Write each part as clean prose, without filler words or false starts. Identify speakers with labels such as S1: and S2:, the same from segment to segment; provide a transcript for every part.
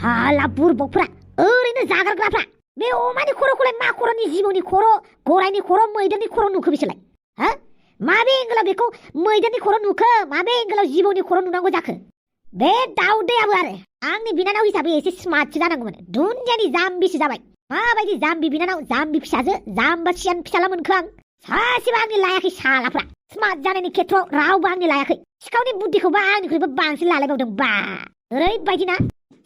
S1: साला बुरबकफ्रा ओरैनो जागारग्राफ्रा बे अमानि खर'खौलाय मा खर'नि जिबौनि खर' गरायनि खर' मैदेरनि खर' नुखो बिसोरलाय हा माबे एंगेलाव बेखौ मैदेरनि खर' नुखो माबे एंगेलाव जिबौनि खर' नुनांगौ जाखो बे दाउदैयाबो आरो आंनि बिनानाव हिसाबै एसे स्मार्टसो जानांगौमोन दुन्दियानि जाम्बिसो जाबाय माबायदि जाम्बि बिनानाव जाम्बि फिसाजो जाम्बा सियान फिसाला मोनखो आं सासेबो आंनि लायाखै सालाफ्रा स्मार्ट जानायनि खेथ्रआव रावबो आंनि लायाखै सिखावनि बुद्धिखौबो आंनिख्रुइबो बांसिन लालायबावदों बा ओरैबायदि ना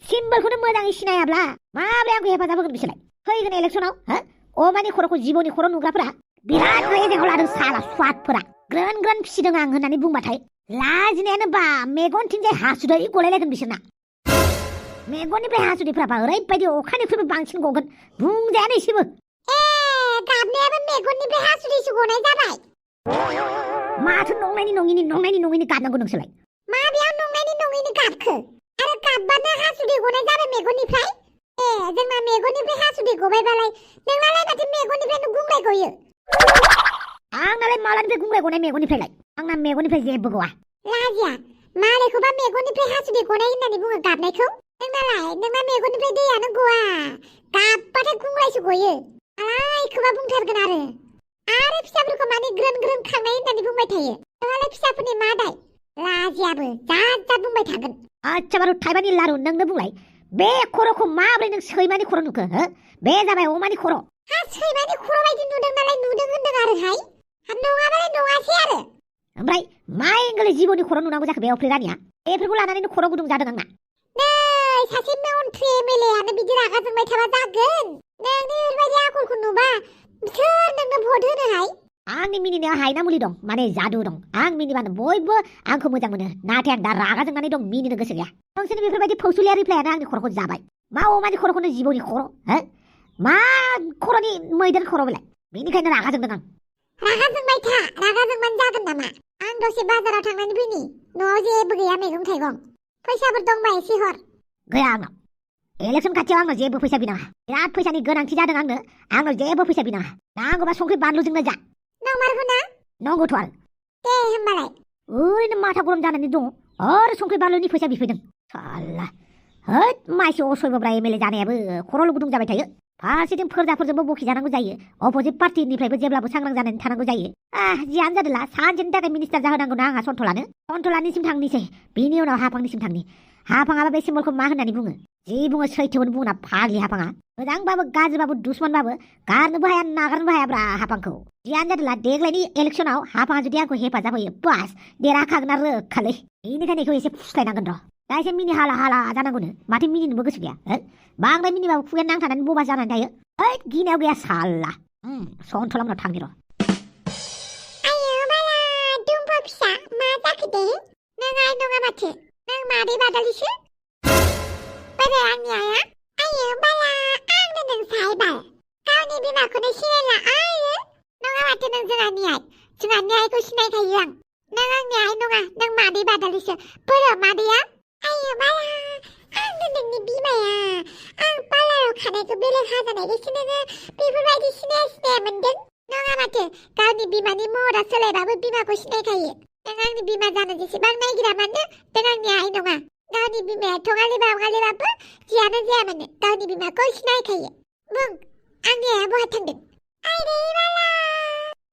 S1: सिम्बलखौनो मोजाङै सिनायाब्ला माब्रै आंखौ हेफाजाब होगोन बिसोरलाय फैगोन इलेक्सनाव हो अमानि खर'खौ जिबौनि खर' नुग्राफोरा बिराद रेजेंआव लादों साला स्वादफोरा ग्रोन ग्रोन फिसिदों आं होननानै बुंबाथाय लाजिनायानो बा मेगनथिंजाय हासुदै गलायलायगोन बिसोरना मेगननिफ्राय हासुदैफ्राबा ओरैबायदि अखानिख्रुइबो बांसिन गगोन बुंजायानो एसेबो
S2: गाबनायाबो मेगननिफ्राय हासुदैसो गनाय जाबाय
S1: माथो नंनायनि नङिनि गाबनांगौ नोंसोरलाय
S2: माबेयाव नंनायनि नङिनि गाबखो आरो गाबबानो हासुदै गनाय जाबाय मेगननिफ्राय जोंना मेगननिफ्राय हासुदै गबायबालाय नोंनालाय माथो मेगननिफ्रायनो गुंग्राय गयो
S1: आंनालाय मालानिफ्राय गुंग्राय गनाय मेगननिफ्रायलाय आंना मेगननिफ्राय जेबो गवा
S2: लाजिया मालायखौबा मेगननिफ्राय हासुदै गनाय होननानै बुङो गाबनायखौ नोंना मेगननिफ्राय दैयानो गवा गाबबाथाय गुंग्रायसो गयो आलायखौबा बुंथारगोन आरो फिसाफोरखौ माने ग्रोन ग्रोन खांनाय होननानै बुंबाय थायो नोंहालाय फिसाफोरनि मा दाय लाजियाबो जात बुंबाय थागोन
S1: आच्छा बारु थाइबानि लारु नोंनो बुंलाय बे खर'खौ माब्रै नों सैमानि खर' नुखो हो बे जाबाय अमानि खर'
S2: हा सैमानि खर' बायदि नुदों नालाय नुदों होनदों आरोहाय नङाबालाय नङासै आरो
S1: ओमफ्राय मा एंगेलै जिबौनि खर' नुनांगौ जाखो बे अफ्रि रानिया बेफोरखौ लानानैनो खर' गुदुं जादों आंना
S2: नै सासे मन्त्रि एमएलएआनो बिदि रागा जोंबाय थाबा जागोन नोंनि ओरैबायदि आखलखौ नुबा सोर नोंनो भट होनोहाय
S1: आंनि मिनिनायाव हायना मुलि दं माने जादु दं आं मिनिबानो बयबो आंखौ मोजां मोनो नाथाय आं दा रागा जोंनानै दं मिनिनो गोसो गैया नोंसोरनि बेफोरबायदि फौसुलिया रिप्लायानो आंनि खर'खौ जाबाय मा अमानि खर'खौनो जिबौनि खर' हो मा खर'नि मैदेर खर' बेलाय बेनिखायनो रागा जोंदों आं
S2: रागा जोंबाय था रागा जोंबानो जागोन नामा आं दसे बाजाराव थांनानै फैनि न'आव जेबो गैया मैगं थाइगं फैसाफोर दंबा एसे हर
S1: गैया आंनाव इलेक्सन खाथियाव आंनाव जेबो फैसा बिनाङा बिराद फैसानि गोनांथि जादों आंनाव जेबो फैसा बिनाङा नांगौबा संख्रि बानलुजोंनो जा
S2: नंमारगौ ना
S1: नंगौथ' आरो
S2: दे होमबालाय
S1: ओरैनो माथा गरम जानानै दङ आरो संख्रि बानलुनि फैसा बिफैदों साला होद माइसि असयबोब्रा एमएलए जानायाबो खर'ल गुदुं जाबाय थायो फारसेथिं फोरजाफोरजोंबो बखिजानांगौ जायो अपोजिट पार्टिनिफ्रायबो जेब्लाबो सांग्रां जानानै थानांगौ जायो जियानो जादोंला सानसेनि थाखाय मिनिस्टार जाहोनांगौ ना आंहा सन्थलानिसिम थांनिसै बिनि उनाव हाफांनिसिम थांनि हाफाङाबा बे सिम्बलखौ मा होननानै बुङो जि बुङो सैथोखौनो बुङो ना फाग्लि हाफाङा मोजांबाबो गाज्रिबाबो दुश्मनबाबो गारनोबो हाया नागारनोबो हायाब्रा हाफांखौ जियानो जादोंला देग्लायनि इलेक्सनाव हाफाङा जुदि आंखौ हेफाजाब होयो बास देरहाखागोन आरो रोखालै बेनिखायनो बेखौ एसे फुस्लायनांगोन र' दा एसे मिनि हाला हाला जानांगौनो माथो मिनिनोबो गोसो गैया बांद्राय मिनिबाबो खुगाया नांथानानै बबा जानानै थायो ओइ गिनायाव गैया साला सन्थलामनाव थांनि र'
S2: आयो बाला दुम्बा फिसा मा जाखो दे नों आइ नङा माथो नों मादै बादालिसो बोरै आंनि आइया आयो बाला आंनो नों साइबाल गावनि बिमाखौनो सिनायला आयो नङा माथो नों जोंहानि आइखौ सिनायखायो आं नों आंनि आइ नङा नों मादै बादालिसो बोरो मादैया आयो बाला आंनो नोंनि बिमाया आं पार्लाराव खानायखौ बेलेग हाजानायखायसो नोङो बेफोरबायदि सिनाया मोनदों नङा माथो गावनि बिमानि महरा सोलायबाबो बिमाखौ सिनायखायो नों आंनि बिमा जानो जेसेबां नायगिरा मानो नों आंनि आइ नङा गावनि बिमाया थगालिबाबो जियानो जाया मानो गावनि बिमाखौ सिनायखायो बुं आंनि आइया बहा थांदों आइरे बाला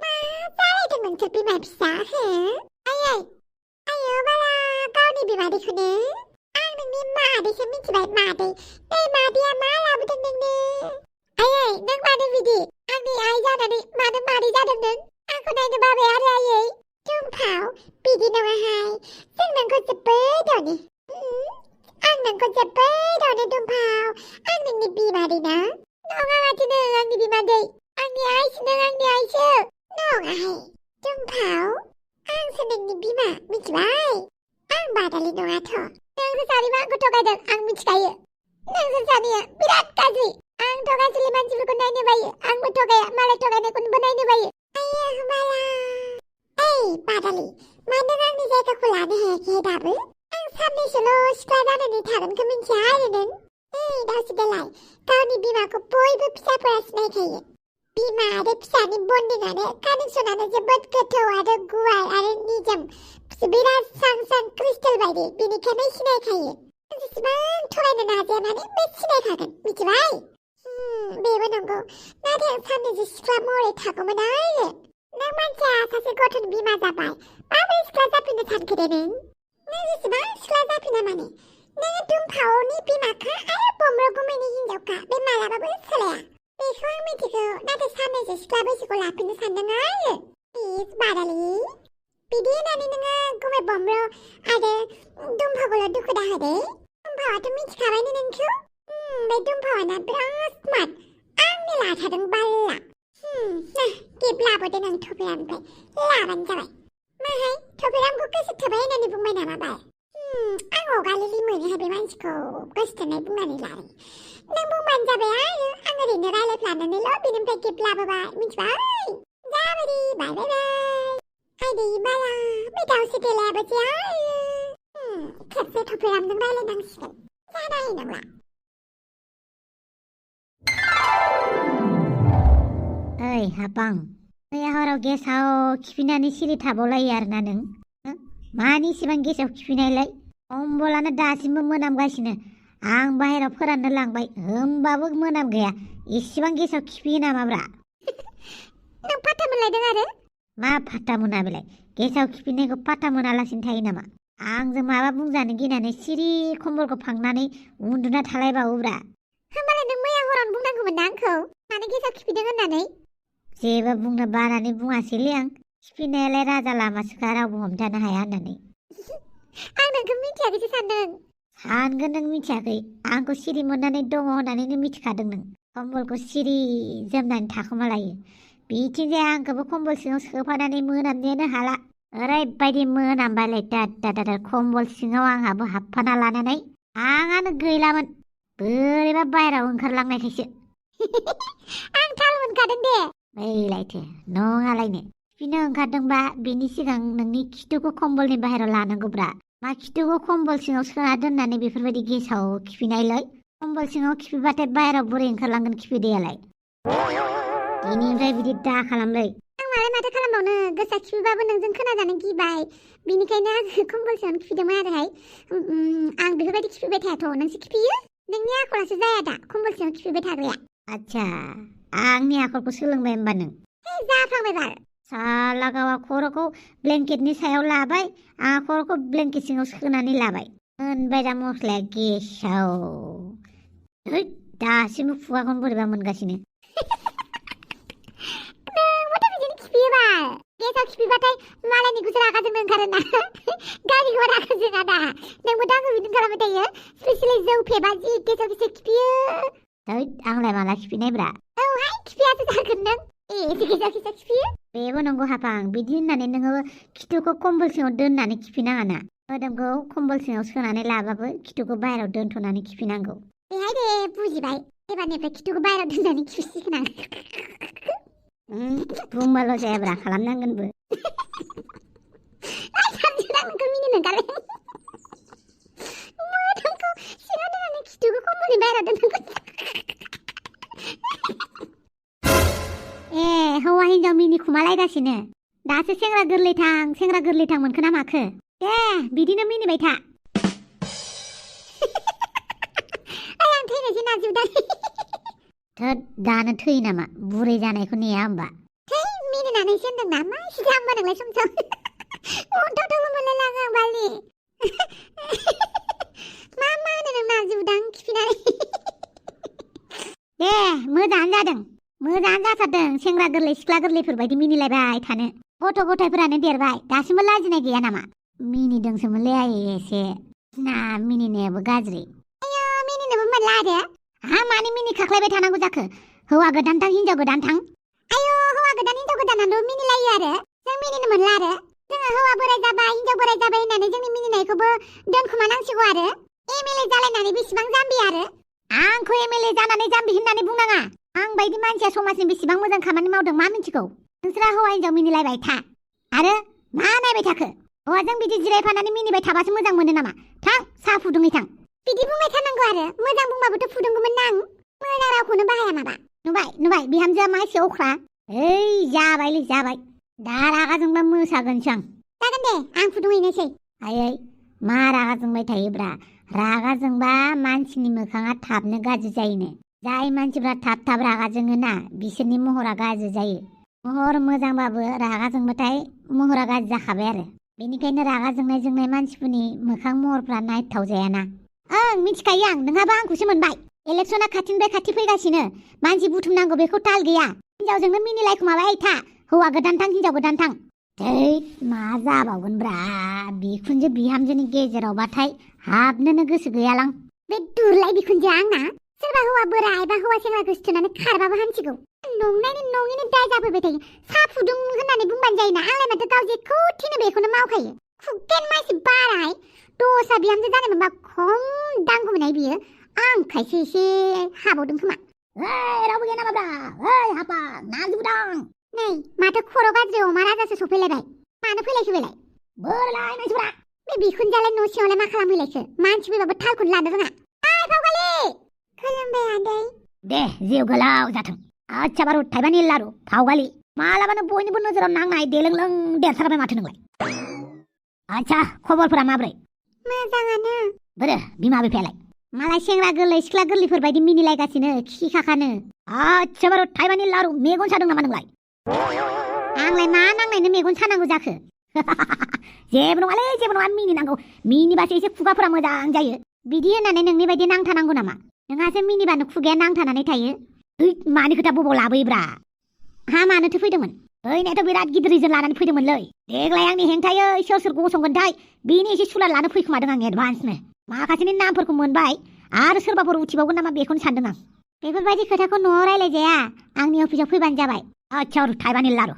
S2: मा जालायदों नोंसोर बिमा फिसा हो आयै आयो बाला गावनि बिमादैखौनो आं नोंनि मादैसो मिथिबाय मादै नै मादैया मा लाबोदों नोंनो आयै नों मानो बिदि आंनि आइ जानानै मानो मादै जादों नों आंखौ नायनो बाबाय आरो आयै दुमफाव बिदि नङाहाय जों नोंखौ जोबोद अनो आं नोंखौ जोबोद अनो दुमफाव आं नोंनि बिमादै ना नङा माथो नों आंनि बिमादै आंनि आइसो नों आंनि आइसो नङाहाय दुमफाव आंसो नोंनि बिमा मिथिबाय आं बादालि नङाथ' नोंसोर सानैबो आंखौ थगायदों आं मिथिखायो नोंसोर सानैया बिराद गाज्रि आं थगायसुलि मानसिफोरखौ नायनो बायो आंबो थगाया मालाय थगायनायखौबो नायनो बायो आयो बाला ओइ बादालि मानो आंनि जायगाखौ लानो हायाखै दाबो आं साननैसोल' सिख्ला जानानै थागोनखौ मिथिया आरो नों ओइ दावसि देलाय गावनि बिमाखौ बयबो फिसाफोरा सिनायखायो बिमा आरो फिसानि बन्डिंआनो कानेक्सनानो जोबोद गोथौ आरो गुवार आरो निजोम बिराद स्रां स्रां क्रिस्टेल बायदि बेनिखायनो सिनायखायो जेसेबां थगायनो नाजाया मानो बे सिनायखागोन मिथिबाय बेबो नंगौ नाथाय आं साननैसो सिख्ला महरै थागौमोन आरो नों मानसिया सासे गथ'नि बिमा जाबाय माबोरै सिख्ला जाफिननो सानखो दे नों जेसेबां सिख्ला जाफिना माने नोङो दुमफावनि बिमाखा आरो बम्ब्र गुमैनि हिनजावखा बे मालाबाबो सोलाया बेखौ आं मिथिगौ नाथाय साननैसो सिख्ला बैसोखौ लाफिननो सानदों आरो प्लिज बादालि बिदि होननानै नोङो गुमै बम्ब्र आरो दुमफावखौल' दुखु दाहोदे दुमफावाथ' मिथिखाबायनो नोंखौ बे दुमफावाना बिराद स्मार्ट आंनो लाथादों बाल्ला गिफ्ट लाबोदो नों थफेरामनिफ्राय लाबानो जाबाय माहाय थफेरामखौ गोसोथोबाय होननानै बुंबाय नामा बाल आं हगालिलि मोनोहाय बे मानसिखौ गोसोथोनाय बुंनानै लादों नों बुंबानो जाबाय आरो आं ओरैनो रायलायफ्लानानैल' बेनिफ्राय गिफ्ट लाबोबाय मिथिबाय जाबाय दे बाय बाय बाय आइदै बाला बे दावसो देलायाबो जे आरो खेबसे थफेरामजों रायलायनांसिगोन जानाय नंला
S1: ओइ हापां मैया हराव गेसाव खिफिनानै सिरि थाबावलायो आरोना नों मानि इसेबां गेसाव खिफिनायलाय कम्बलानो दासिमबो मोनामगासिनो आं बाहेराव फोराननो लांबाय होमबाबो मोनामगाया इसेबां गेसाव खिफियो नामाब्रा
S2: नों फाथा मोनलायदों आरो
S1: मा फात्ता मोना बेलाय गेसाव खिफिनायखौ फात्ता मोनालासिनो थायो नामा आंजों माबा बुंजानो गिनानै सिरि कम्बलखौ फांनानै उन्दुना थालायबावोब्रा
S2: होमबालाय नों मैया हरावनो बुंनांगौमोन ना आंखौ मानो गेसाव खिफिदों होननानै
S1: जेबो बुंनो बानानै बुङासैलै आं खिफिनायालाय राजा लामासोखा रावबो हमथानो हाया होननानै
S2: आं नोंखौ मिथियाखैसो सानदों
S1: सानगोन नों मिथियाखै आंखौ सिरि मोननानै दङ होननानैनो मिथिखादों नों कम्बलखौ सिरि जोमनानै थाखोमालायो बिथिंजाय आंखौबो कम्बल सिङाव सोफानानै मोनामनायानो हाला ओरैबायदि मोनामबायलाय दाद कम्बल सिङाव आंहाबो हाबफाना लानानै आंआनो गैलामोन बोरैबा बायहेरायाव ओंखारलांनायखायसो
S2: आं थाल मोनखादों दे
S1: बैलायथो नङालायनो खिफिनो ओंखारदोंबा बिनि सिगां नोंनि खिथुखौ कम्बलनि बाहेरायाव लानांगौब्रा मा खिथुखौ कम्बल सिङाव सोना दोननानै बेफोरबायदि गेसाव खिफिनायलाय कम्बल सिङाव खिफिबाथाय बाहेरायाव बोरै ओंखारलांगोन खिफिदैयालाय दिनैनिफ्राय बिदि दा खालामलै
S2: आं मालाय माथो खालामबावनो गोसा खिफिबाबो नोंजों खोनाजानो गिबाय बिनिखायनो आङो कम्बल सिङावनो खिफिदोंमोन आरोहाय आं बेफोरबायदि खिफिबाय थायाथ' नोंसो खिफियो नोंनि आखलासो जाया दा कम्बल सिङाव खिफिबाय थाग्राया
S1: आच्छा आंनि आखलखौ सोलोंबाय होमबा नों
S2: जाफ्लांबाय बाल
S1: साला गावा खर'खौ ब्लेंकेटनि सायाव लाबाय आं खर'खौ ब्लेंकेट सिङाव सोनानै लाबाय मोनबाय दा मस्लाया गेसाव दासिमबो खुगाखौनो बोरैबा मोनगासिनो
S2: नोंबोथ' बिदिनो खिफियो बाल गेसाव खिफिबाथाय मालायनिखौसो रागा जोंनो ओंखारोना गावनिखौ रागा जोङा दा नोंबोथ' आंखौ बिदिनो खालामबाय थायो स्पेसियेलि जौ फेबा जि गेसाव खिफियो
S1: आंलाय माला खिफिनायब्रा
S2: औहाय खिफियासो जागोन नों एसे गेसाव खिफियो
S1: बेबो नंगौ हापां बिदि होननानै नोङो खिथुखौ कम्बल सिङाव दोननानै खिफिनाङाना मोदोमखौ कम्बल सिङाव सोनानै लाबाबो खिथुखौ बाहेरायाव दोनथ'नानै खिफिनांगौ
S2: बेहाय दे बुजिबाय एबारनिफ्राय खिथुखौ बाहेरायाव दोननानै खिफिसिगोन आं
S1: बुंबाल' जायाब्रा खालामनांगोनबो
S2: नोंखौ मिनिनो ओंखारबाय मोदोमखौ सिङाव दोननानै खिथुखौ कम्बलनि बाहेरायाव दोननांगौ
S1: ए हौवा हिनजाव मिनिखुमालायगासिनो दासो सेंग्रा गोरलैथां मोनखो ना माखो दे बिदिनो मिनिबाय था
S2: आं थैनोसै नाजिवदां
S1: थोद दानो थैयो नामा बुरै जानायखौ नेया होमबा
S2: थै मिनिनानैसो होनदों ना मा एसे जाम्बा नोंलाय सम अन्थावथावबो मोनलायलाङो आं बालि मा होनो नों नाजिवदां खिफिनानै
S1: दे मोजाङानो जाथारदों सेंग्रा गोरलै सिख्ला गोरलैफोरबायदि मिनिलायबाय थानो गथ' गथायफोरानो देरबाय दासिमबो लाजिनाय गैया नामा मिनिदोंसोमोनलै आयै एसे ना मिनिनायाबो गाज्रि
S2: आयो मिनिनोबो मोनला आरो
S1: मानो मिनि खाख्लायबाय थानांगौ जाखो हौवा गोदानथां हिनजाव गोदानथां
S2: आयो हौवा गोदान हिनजाव गोदानाल' मिनिलायो आरो जों मिनिनो मोनला आरो जोङो हौवा बोराय जाबाय हिनजाव बोराय जाबाय होननानै जोंनि मिनिनायखौबो दोनखुमानांसिगौ आरो एमएलए जालायनानै बेसेबां जाम्बि आरो
S1: आंखौ एमएलए जानानै जाम्बि होननानै बुंनाङा आं बायदि मानसिया समाजनि बेसेबां मोजां खामानि मावदों मा मिथिगौ नोंस्रा हौवा हिनजाव मिनिलायबाय था आरो मा नायबाय थाखो हौवाजों बिदि जिरायफानानै मिनिबाय थाबासो मोजां मोनो नामा थां साहा फुदुङै थां
S2: बिदि बुंबाय थानांगौ आरो मोजां बुंबाबोथ' फुदुंगौमोन ना आं मोजां रावखौनो बाहाया माबा
S1: नुबाय बिहामजोआ मा एसे अख्रा जाबाय दा रागा जोंबा मोसागोनसो आं
S2: जागोन दे आं फुदुंहैनोसै
S1: आयै मा रागा जोंबाय थायोब्रा रागा जोंबा मानसिनि मोखाङा थाबनो गाज्रि जायोनो। जाय मानसिफ्रा थाब थाब रागा जोङोना बिसोरनि महरा गाज्रि जायो। महर मोजांबाबो रागा जोंबाथाय महरा गाज्रि जाखाबाय आरो। बेनिखायनो रागा जोंनाय मानसिफोरनि मोखां महरफ्रा नायथाव जायाना। ओं मिथिखायो आं, नोंहाबो आंखौसो मोनबाय। इलेक्सना खाथिनिफ्राय खाथि फैगासिनो, मानसि बुथुमनांगौ बेखौ ताल गैया। हिनजावजोंनो मिनिलायखुमाबाय था, हौवा गोदानथां हिनजाव गोदानथां। थै मा जाबावगोनब्रा, बिखुनजो बिहामजोनि गेजेरावबाथाय हाबनोनो गोसो गैयालां।
S2: बे दुरलाय बिखुनजोआ आंना सोरबा हौवा बोराय बा हौवा सेंग्रा गोसोथोनानै खारबाबो हामसिगौ। नंनायनि नङिनि दाय जाफैबाय थायो। साहा फुदुं होननानै बुंबानो जायोना, आंलाय माथो गाव जेखौ थिनो बेखौनो मावखायो। खुगेन मानसि बाराय, दस्रा बिहामजो जानाय मोनबा खम दांगौमोनहाय बियो। आंखायसो एसे हाबावदों खोमा।
S1: रावबो गैया नामाब्रा? हाफां नारजि बुदां।
S2: नै माथो खर' गाज्रि अमा राजासो सफैलायबाय। मानो फैलायखो बेलाय?
S1: बोरलाय मानसिफ्रा।
S2: बे बिखुनजोआलाय न' सिङावलाय मा खालामहैलायखो? मानसि फैबाबो थालखौनो लानो रोङा। फावगालि खुलुमबाय आदै।
S1: दे जिउ गोलाव जाथों। आच्छा बारु थाइबानि लारु फावगालि मालाबानो बयनिबो नोजोराव नांनाय देलोंलों देरथारबाय माथो नोंलाय। आच्छा खबरफोरा माब्रै?
S2: मोजाङानो।
S1: बोरो बिमा बिफायालाय? मालाय सेंग्रा गोरलै सिख्ला गोरलैफोर बायदि मिनिलायगासिनो खि खाखानो। आच्छा बारु थाइबानि लारु मेगन सादों नामा नोंलाय?
S2: आंलाय मा नांनायनो मेगन सानांगौ जाखो?
S1: जेबो नङालै जेबो नङा, मिनिनांगौ। मिनिबासो एसे खुगाफोरा मोजां जायो।
S2: बिदि होननानै नोंनि बायदि नांथानांगौ नामा? नोंहासो मिनिबानो खुगाया नांथानानै थायो।
S1: मानि खोथा बबाव लाबोयोब्रा?
S2: हा मानोथो फैदोंमोन?
S1: फैनायाथ' बिराद गिदिर रिजन लानानै फैदोंमोनलै। देग्लाय आंनि हेंथायै सोर सोर गसंगोनथाय बेनि एसे सुलाद लानो फैखोमादों आं एडभान्सनो। माखासेनि नामफोरखौ मोनबाय आरो सोरबाफोर उथिबावगोन नामा बेखौनो सानदों आं।
S2: बेफोरबायदि खोथाखौ न'आव रायलायजाया, आंनि अफिसाव फैबानो जाबाय।
S1: आच्छा थाइबानि लारु।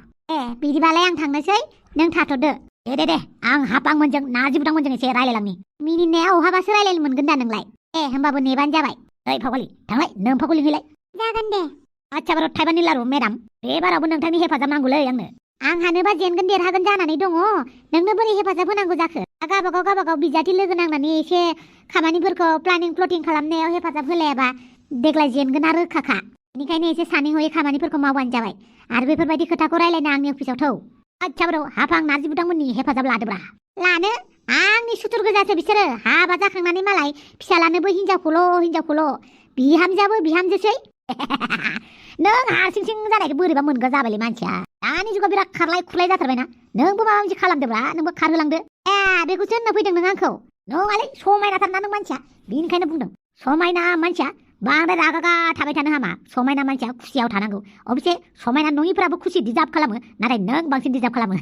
S2: बिदिबालाय आं थांनोसै, नों थाथ'दो।
S1: दे आं हापांमोनजों नारजि बुदांमोनजों एसे रायलायलांनि।
S2: मिनिनाया अहाबासो रायलायनो मोनगोन दा नोंलाय। होमबाबो नेबानो जाबाय।
S1: ओइ फावगालि थांलाय, नोम्फाखौ लिंहैलाय।
S2: जागोन दे।
S1: आच्छा बारु थाइबानि लारु मेडाम, बे बारावबो नोंथांनि हेफाजाब नांगौलै आंनो।
S2: आंहानोबा जेनगोन देरहागोन जानानै दङ, नोंनो बोरै हेफाजाब होनांगौ जाखो? गावबागाव बिजाथि लोगो नांनानै एसे खामानिफोरखौ प्लानिं प्लटिं खालामनायाव हेफाजाब होलायाबा देग्लाय जेनगोना रोखाखा। बेनिखायनो एसे सानै हयै खामानिफोरखौ मावबानो जाबाय। आरो बेफोरबायदि खोथाखौ रायलायनो आंनि अफिसाव थौ। आच्छा बारु हाफां नारजि बुदांमोननि हेफाजाब लादोब्रा। लानो? आंनि सुथुर गोजासो बिसोरो। हाबा जाखांनानै मालाय फिसालानोबो हिनजावखौल' बिहामजोआबो बिहामजोसै।
S1: नों हारसिं जानायखौ बोरैबा मोनग्रा जाबायलै मानसिया। दानि जुगाव बिराद खारलाय खुरलाय जाथारबायना। नोंबो माबा मोनसे खालामदोब्रा, नोंबो खारहोलांदो।
S2: बेखौसो होननो फैदों नों आंखौ?
S1: नङालै समायनाथारना नों मानसिया, बेनिखायनो बुंदों। समायना मानसिया बांद्राय रागा थाबाय थानो हामा। समायना मानसिया खुसियाव थानांगौ। अबेसे समायना नङिफोराबो खुसि डिजार्भ खालामो, नाथाय नों बांसिन डिजार्भ खालामो।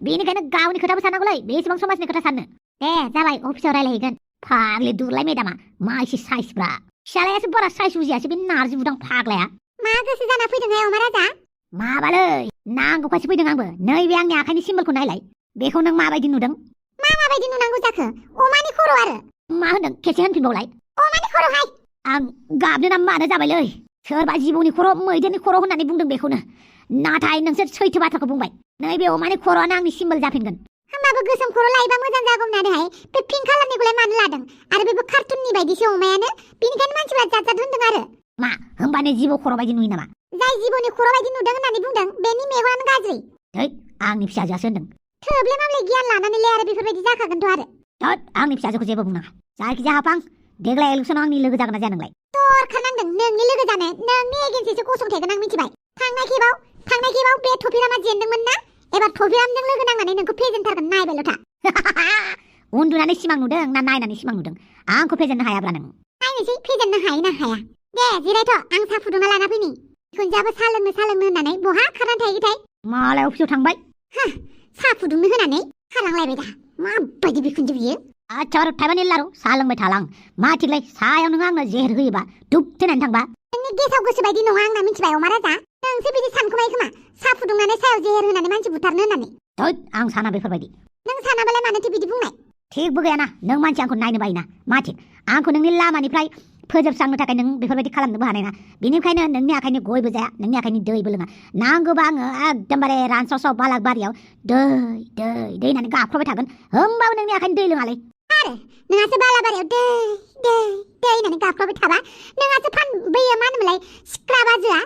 S1: बेनिखायनो गावनि खोथाबो साननांगौलै, बेसेबां समाजनि खोथा साननो।
S2: दे जाबाय, अफिसाव रायलायहैगोन।
S1: फाग्लि दुरलाय मेदामा मा एसे साइसब्रा। फिसालायासो बारा साइस बुजियासै बे नारजि बुदां फाग्लाया।
S2: मा गोसो जाना फैदोंहाय अमा राजा?
S1: माबालै नांगौखासो फैदों आंबो। नैबे आंनि आखाइनि सिम्बलखौ नायलाय, बेखौ नों माबायदि नुदों?
S2: माबायदि नुनांगौ जाखो? अमानि खर' आरो।
S1: मा होनदों खेबसे होनफिनबावलाय।
S2: अमानि खर'हाय।
S1: आं गाबनो ना मानो जाबायलै। सोरबा जिबौनि खर' मैदेरनि खर' होननानै बुंदों बेखौनो, नाथाय नोंसोर सैथो बाथ्राखौ बुंबाय। नैबे अमानि खर'आनो आंनि सिम्बल जाफिनगोन।
S2: होमबाबो गोसोम खर' लायोबा मोजां जागौमोन आरोहाय। बे पिंक कालारनिखौलाय मानो लादों? आरो बेबो कार्टुननि बायदिसो अमायानो, बेनिखायनो मानसिफ्रा जात होनदों आरो।
S1: मा होमबानो जिबौ खर' बायदि नुयो नामा?
S2: जाय जिबौनि खर' बायदि नुदों होननानै बुंदों बेनि मेगनानो गाज्रि।
S1: आंनि फिसाजोआसो होनदों।
S2: थोब्ले माब्ले गियान लानानैलाय आरो बेफोरबायदि जाखागोनथ' आरो।
S1: आंनि फिसाजोखौ जेबो बुंनाङा। जायखिजाया हाफां, देग्लाय इलेक्सनाव आंनि लोगो जागोन ना जाया नोंलाय?
S2: दरखार नांदों नोंनि लोगो जानो। नोंनि एगेन्सिसो गसंथेगोन आं मिथिबाय। थांनाय खेबाव बे थफिरामा जेनदोंमोन ना? एबार थफिरामजों लोगो नांनानै नोंखौ फेजेनथारगोन, नायबायल' था।
S1: उन्दुनानै सिमां नुदों ना नायनानै सिमां नुदों? आंखौ फेजेननो हायाब्रा नों।
S2: नायनोसै फेजेननो हायो ना हाया। दे जिरायथ', आं साहा फुदुंना लाना फैनि। बिखुनजोआबो साहा लोंनो होननानै बहा खारनानै थायोथाय?
S1: मालाय अफिसाव थांबाय।
S2: साहा फुदुंनो होनानै खारलांलायबाय दा। माबायदि बिखुनजो बियो?
S1: आच्छा बारु थाइबानि लारु साहा लोंबाय थालां। मा थिगलाय सायाव नों आंनो जेहेर होयोबा दुबथेनानै थांबा।
S2: नोंनि गेसाव गोसो बायदि नङा आंना मिथिबाय अमा राजा। नोंसो बिदि सानखुमायो खोमा, साहा फुदुंनानै सायाव जेहेर होनानै मानसि बुथारनो होननानै।
S1: आं साना बेफोरबायदि।
S2: नों सानाबालाय मानोथो बिदि बुंनाय?
S1: थिगबो गैयाना, नों मानसि आंखौ नायनो बायोना। मा थिग? आंखौ नोंनि लामानिफ्राय फोजोबस्रांनो थाखाय नों बेफोरबायदि खालामनोबो हानाय ना। बेनिखायनो नोंनि आखाइनि गयबो जाया, नोंनि आखाइनि दैबो लोङा। नांगौबा आङो एकदमबारे रानस्राव बालागबारियाव दै होननानै गाबख्रावबाय थागोन, होमबाबो नोंनि आखाइनि दै लोङालै।
S2: आरो नोंहासो बालाबारियाव दै होननानै गाबख्रावबाय थाबा नोंहासो बैयो मा होनोमोनलाय सिख्रा बाजोआ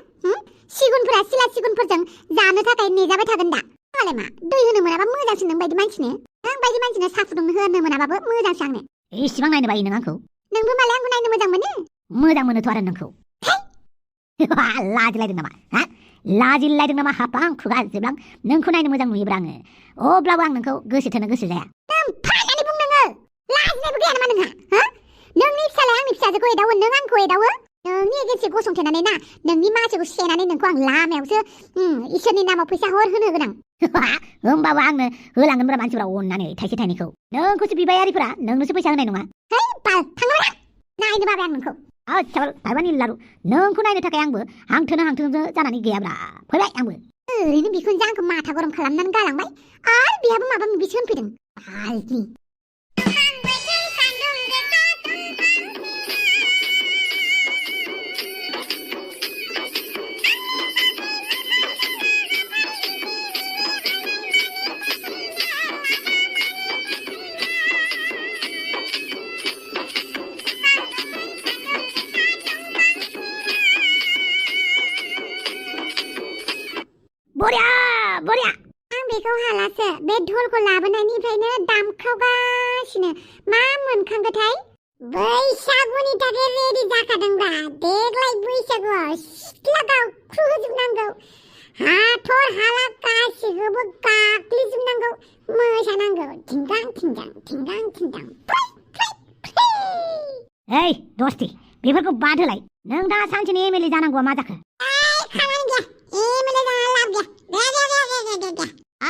S2: सिगुनफोरा सिला सिगुनफोरजों जानो थाखाय नेजाबाय थागोन दा। मालाय मा दै होनो मोनाबा मोजांसो नों बायदि मानसिनो। नों बायदि मानसिनो साहा फुदुंनो होनो मोनाबाबो मोजांसो आंनो।
S1: इसिबां नायनो बायो नों आंखौ
S2: नोंबो मालाय आंखौ नायनो मोजां मोनो
S1: मोजां मोनोथ' आरो नोंखौ लाजिलायदों नामा हा लाजिलायदों नामा हाबलां खुगा जोबलां नोंखौ नायनो मोजां नुयोब्रा आङो अब्लाबो आं नोंखौ गोसो थोनो गोसो जाया
S2: फायनानै बुं नोङो लाजिनायबो गैया नामा नोंहा हा नोंनि फिसालाया आंनि फिसाजोखौ एदावो नों आंखौ एदावो नोंनि एगेन्सि गसंथेनानै ना नोंनि मासिखौ सेनानै नोंखौ आं लामायावसो इसोरनि नामाव फैसा हर होनो गोनां
S1: होमबाबो आंनो होलांगोनब्रा मानसिफ्रा अननानै थाइसे थाइनैखौ नोंखौसो बिबायारिफोरा नोंनोसो फैसा होनाय नङा
S2: है बाल थांनोबा नायनो बाबाय आं नोंखौ
S1: आच्छा थाइबानि लारु नोंखौ नायनो थाखाय आंबो हांथोनो जानानै गैयाब्रा फैबाय आंबो
S2: ओरैनो बिखुनजो आंखौ माथा गरम खालामनानै गालांबाय आरो बिहाबो माबा माबिसो होनफैदों बालनि
S1: बरिया
S2: आं बेखौ हालासो बे ढोलखौ लाबोनायनिफ्रायनो दामखावगासिनो मा मोनखांगोथाय बैसागुनि थाखाय रेडि जाखादोंब्रा देग्लाय बैसागुआव सिथ्ला गावख्रुजोबनांगौ हाथर हाला गासिखौबो गाग्लिजोबनांगौ मोसानांगौ थिंगां थिंगां थिंगां थिंगां
S1: ओइ दस्ति बेफोरखौ बाद होलाय नोंथाङा सानसेनि एमएलए जानांगौआ मा जाखो
S2: खामानि गैया एमएलए जाना लाब गैया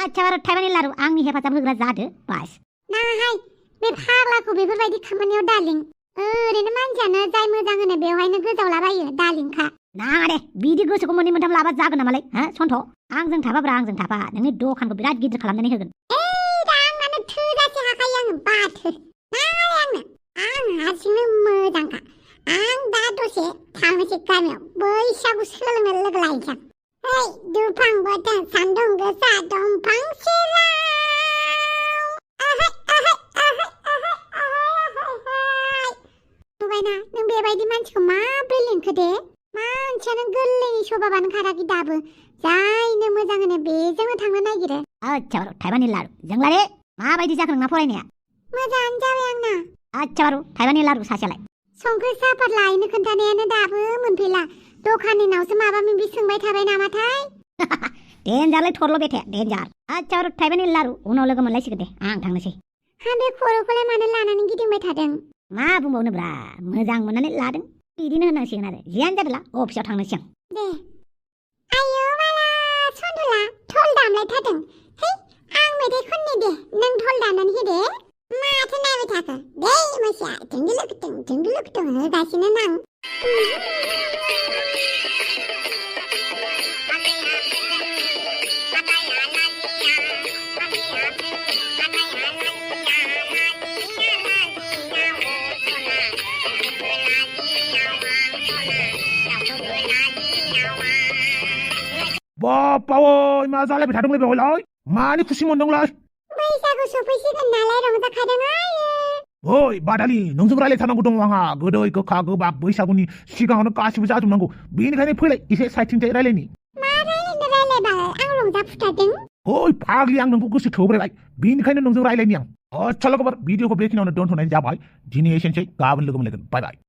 S1: आच्छा बारु थाइबानि लारु आंनि हेफाजाब होग्रा जादो बास
S2: नाहाय बे फाग्लाखौ बेफोरबायदि खामानियाव दालिं ओरैनो मानसियानो जाय मोजां होनो बेवहायनो गोजावलाबायो दालिंखा
S1: नाङा दे बिदि गोसोखौ मोननै मोनथाम लाबा जागोन नामालाय हा सन्थ' आंजों थाफाब्रा आंजों थाफा नोंनि दखानखौ बिराद गिदिर खालामनानै होगोन
S2: आंनानो थोजासे हाखायो आङो बाथो नाङाय आं हारसिंनो मोजांखा आं दा दसे थांनोसै गामियाव बैसागु सोलोंनो लोगो लायनोसै ओइ दुफां बोथोर सान्दुं गोसा दंफां सेराव नुबायना नों बेबायदि मानसिखौ माब्रै लिंखो दे मानसियानो गोरलैनि सभाबानो खाराखै दाबो जायनो मोजां होनो बेजोंनो थांनो नागिरो
S1: आच्छा बारु थाइबानि लारु जोंलारे माबायदि जाखो नोंना फरायनाया
S2: मोजाङानो जाबाय आंना
S1: आच्छा बारु थाइबानि लारु सासेयालाय
S2: संख्रि सापात लायनो खोन्थानायानो दाबो मोनफैला दखाननि नावसो माबा माबि सोंबाय थाबाय नामाथाय
S1: देन्जारलै थरल' बेथे देन्जार आच्छा बारु थाइबानि लारु उनाव लोगो मोनलायसिगोन दे आं थांनोसै
S2: हा बे खर'खौलाय मानो लानानै गिदिंबाय थादों
S1: मा बुंबावनोब्रा मोजां मोननानै लादों बिदिनो होनांसिगोन आरो जियानो जादोला अफिसाव थांनोसै आं
S2: दे आयौ माला सन्दुला धल दामलायथारदों है आं मेथाइ खननि दे नों धल दामनानै होदे माथो नायबाय थाखो दे मोसिया दुंदुलुकदुं होगासिनो नां
S3: बापावै मा जालायबाय थादोंलै बेवहायलाय मानि खुसि मोनदोंलाय
S2: बैसागु सफैसिगोन नालाय रंजाखादों आयो
S3: ओइ बादालि नोंजों रायलायथारनांगौ दङ आंहा गोदै गोखा गोबाब बैसागुनि सिगाङावनो गासिबो जाजोबनांगौ बेनिखायनो फैलाय एसे साइडथिंजाय रायलायनि
S2: मा रायलायबाय आं रंजा फुथारदों
S3: ओइ फाग्लि आं नोंखौ गोसो थोब्रायबाय बेनिखायनो नोंजों रायलायनि आं आच्छा लोगोफोर भिडिअखौ बेखिनियावनो दोनथ'नाय जाबाय दिनै एसेनोसै गाबोन लोगो मोनलायगोन बाय बाय